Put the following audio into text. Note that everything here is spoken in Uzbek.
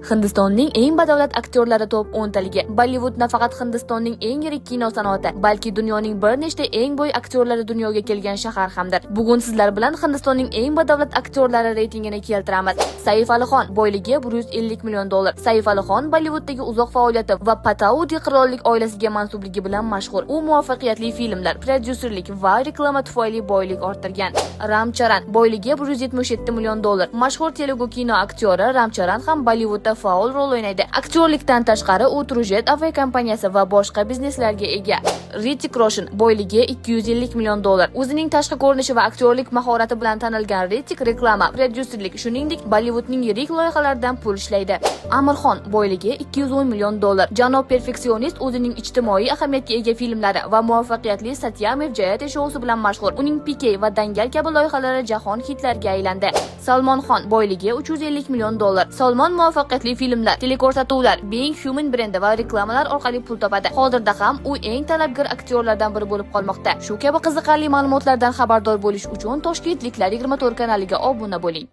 Hindistonning eng badavlat aktyorlari top 10 taligi. Bollywood nafaqat Hindistonning eng yirik kino sanoati, balki dunyoning bir nechta eng boy aktyorlari dunyoga kelgan shahar hamdir. Bugun sizlar bilan Hindistonning eng badavlat aktyorlari reytingini keltiramiz. Saif Alixon boyligi 150 million dollar. Saif Alixon Bollywooddagi uzoq faoliyati va Pataudi qirollik oilasiga mansubligi bilan mashhur. U muvaffaqiyatli filmlar, prodyuserlik va reklama tufayli boylik orttirgan. Ram Charan boyligi 177 million dollar. Mashhur Telugu kino aktyori Ram Charan ham Bollywoodda faol rol o'ynaydi. Aktyorlikdan tashqari u Trujet aviakompaniyasi va boshqa bizneslarga ega. Ritik Roshan boyligi 250 million dollar. O'zining tashqi ko'rinishi va aktyorlik mahorati bilan tanilgan Ritik reklama, prodyuserlik, shuningdek Bollywoodning yirik loyihalaridan pul ishlaydi. Amir Xon boyligi 210 million dollar. Janob perfeksionist o'zining ijtimoiy ahamiyatga ega filmlari va muvaffaqiyatli Satyamev Jayate shousi bilan mashhur. Uning PK va Dangal kabi loyihalari jahon hitlariga aylandi. Salmon Xon boyligi 350 million dollar. Salmon muvaffaqiyatli filmlar, teleko'rsatuvlar, Being Human brendi va reklamalar orqali pul topadi. Hozirda ham u eng talabgor aktyorlardan biri bo'lib qolmoqda. Shu kabi qiziqarli ma'lumotlardan xabardor bo'lish uchun Toshkentliklar 24 kanaliga obuna bo'ling.